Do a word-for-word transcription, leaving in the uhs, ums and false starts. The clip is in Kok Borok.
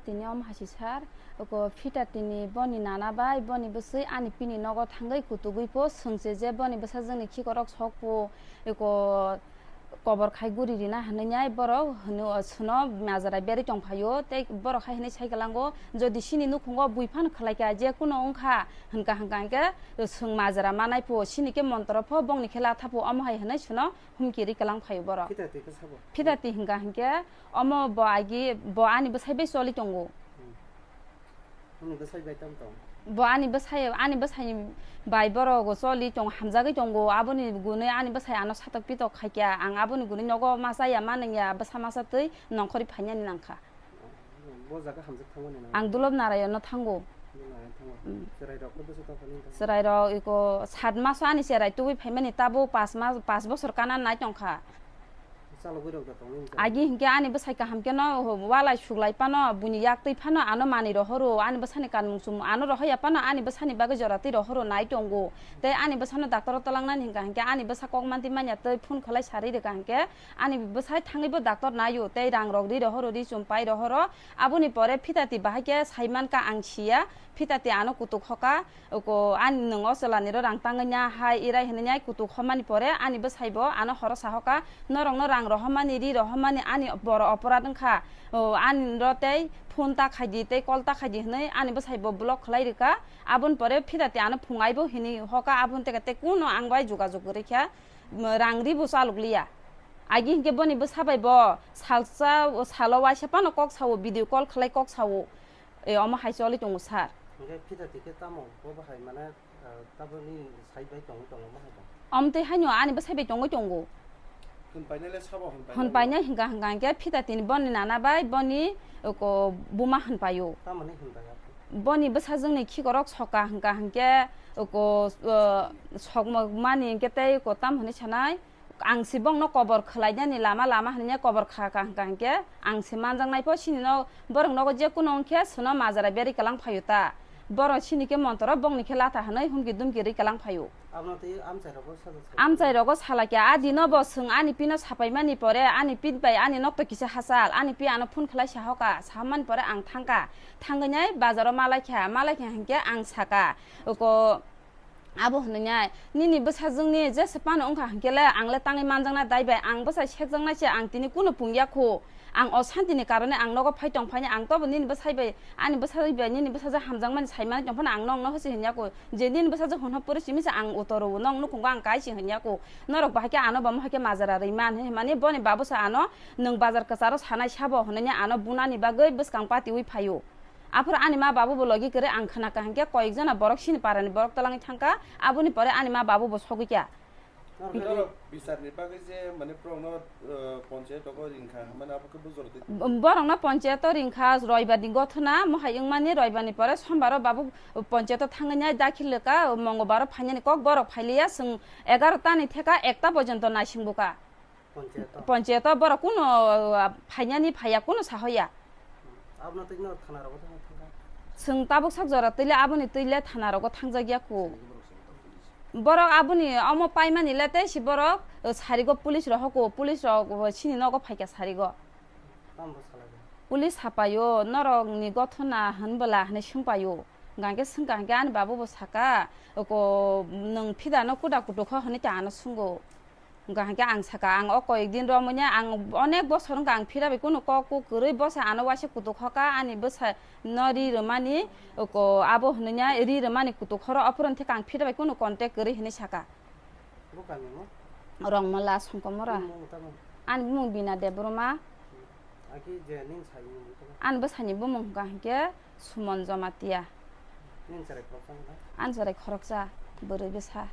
Tini omo hai si sar, oko Phita tini boni nana bai boni bwswi ani pini nogo thangwi kutugwi po swngse je boni bwsajwkni khikorok sok po, eko kobor khai guri rina hinwi nai borok hwnwi o swno majra berwi tong phaio. Tei borok hai hinwi sai kwlango, jodi sini nukhungo bui phano khwlai kha, je kuno wng kha hwnka hwnka hinkhe swng majra manai po, sini khe montro pho bongni khe latha po, omo hai hinwi swno humki ri kwlang phaio borok. Phita twi khe sabo? Phita twi hwnka hinkhe omo bo agi bo ani bwsai bai choli tongo. Hmm. Nini bwsai bai tamo tong? Bo ani bwsai, ani bwsai bai borok choli tong, hamjagwi tongo. Aboni gunwi ani bwsai ano satok pitok khaikya. Ang aboni gunwi nogo ma chaya ma nangya, bwsa masa twi nongkhorwi phainani nangkha. Bo jaga hamjak thangmani nang? Ang Dulop Narayan no thango. Dulop Narayan thango. Mm. Chwrai rok khe bwswk tong kha nini thango? Chwrai rok iko sat maso ani chwrai tubui phaimani, tabo pas mas, pas bosor kana nai tongkha. Chalogwi rok da tongwi wngkha. Agi hinkhe ani bwsai kaham khe no walai suglai phano, buini yak twi phano ano manwi rohoro, ani bwsani kanmung chumung ano rohorya phano ani bwsani bagwi jora twi rohoro nai tongo. Tei ani bwsano doctor o twlangnani hinkha hinkhe ani bwsa kok manti manya tei phone khwlai sarwi rwkha hinkhe ani bwsai thangwi bo doctor naio tei rang rok ri rohoro, ri chum pai rohoro. Aboni pore Phita twi bahai khe sai mankha ang siya, Phita twi ano kutuk hoka. Oko ani nwng o chwla ni ro rang tangwi nya hai irai hinwi nya kutuk homani pore ani bwsai bo ano horo sahoka, norok no rang rohormani, ri rohormani ani boro oporad wngkha. O ani ro tei phone ta khaidi tei call ta khaidi hinwi ani bwsai bo block khwlai rwkha. Aboni pore Phita twi ano phungai bo hinwi hoka, aboni teke tei kuno ang bai jogajog kwrwi kha, rang ri bo chalok liya. Agi hinkhe boni bwsa bai bo salsa, salo waisa phano kok sao, video call khwlai kok sao. E, omo hai choli tongo sir. Hingke Phita twi khe tamo bo bahai mane, ah, taboni side bai tongwi tongo bahai bo? Omo twi haino ani bwsai bai tongwi tongo. Hwn painai le sabo hwn painai? Hwn painai hingka hingka hingke Phita twi ni boni nana bai boni oko buma hwn paio. Tamoni hwn pai abo? Boni bwsajwk ni khikorok soka hingka hingke oko, ah, sokmani hingke tei oko tam hwnwi sanai. Ang se bongno kobor khwlainani lama lama hwnwi kobor kha ka hwnka hinkhe ang se manjaknai pho sini no borok nogo je kuno wngkhe sono majra berwi kwlang phaio ta. Borok sini khe montoro bongni khe latha hwnwi humki dumki rwi kwlang phaio. Abono tei amchai rogo sajak sai. Amchai rogo salakya a dino bo swng ani pino sapaimani pore ani pit bai ani nokto kisa hachal ani pi ano phone khwlai sahoka sahammani pore ang thangka thangwi nai bazaro malaikha malaikha hinkhe ang saka oko Abo hwnwi nai, nini bwsajwkni jesa phano wngkha hwnkhe le, ang le tangwi manjakna dai bai, ang bwsai sekjaknai se, ang tini kunu pung ya khu. Ang o santini karone ang nogo phai tong phani, ang tobo nini bwsai bai, ani bwsai bai nini bwsajwk hamjakmani sai manwi tong phano ang nokno hosi hwn ya khu. Je nini bwsajwk hwn hwn pore simi se ang utoro o, nok nukhungo ang kai se hwn ya khu. Norok bahai khe ano bo mohai khe majra rwi man hwnmani, boni babu se ano nwng bazar kwcharo sanai sabo hwnwi ano bunani bagwi bwskang patiwi phaio. Aphuru ani ma babu bo logi kwrwi ang khna kha hinkhe koyek jona borok sini parani borok twlangwi thangkha, aboni pore ani ma babu bo sogwi kha. Norok bicharni bagwi je mane borokno, eh, ponchayat rogo ringkha, mane abo khe bujor twi. Borokno ponchayat o ringkha, roibar ni gothona mohai wngmani, roibar ni pore sombar o babu ponchayat o thangwi nai dakhil rwkha, mongobaro phainani kok borok phailiya, chwng egaroh ta ni theka ekta porjonto naising bukha. Ponchayat o? Ponchayat o borok kuno, ah, phainani phaiya kuno sahoya. Abono twi no thana rogo thang thangkha? Chwng tabuk sak jora twile aboni twile thana rogo thangjak ya khu. Borok aboni omo paimani le tei si borok, ah, sarigo police rohoko, police rok, ah, sini nogo phaikha sarigo. Tamo salai? Police sapaio, norok ni gothona hwnbwla hwnwi swngpaio. Hwnkhe swngkha hwnkhe ani babu bo saka, oko nwng phidano kuda kutukho hwnwi ta ano swnggo. Hwnkha hwnkhe ang saka, ang o koyek din romwi ang onek bosor wngkha ang phira bai kunu kok kuk kwrwi bwsa ano waisa kutuk hoka, ani bwsa no ri rwmani, oko abo hwnwi ri rwmani kutuk horo, ophuru theka ang phira bai kunu contact kwrwi hwnwi saka. Bo kami mo? Rongmala Songkomora. Bumung tamo? Ani bumung Bina Debbarma. Aki je nin sai bumung tamo? Ani bwsani bumung hwnkha hwnkhe Suman Jamatia. Nin cherai khoroksa wngkha? Ani cherai khoroksa, bwrwi bwsa.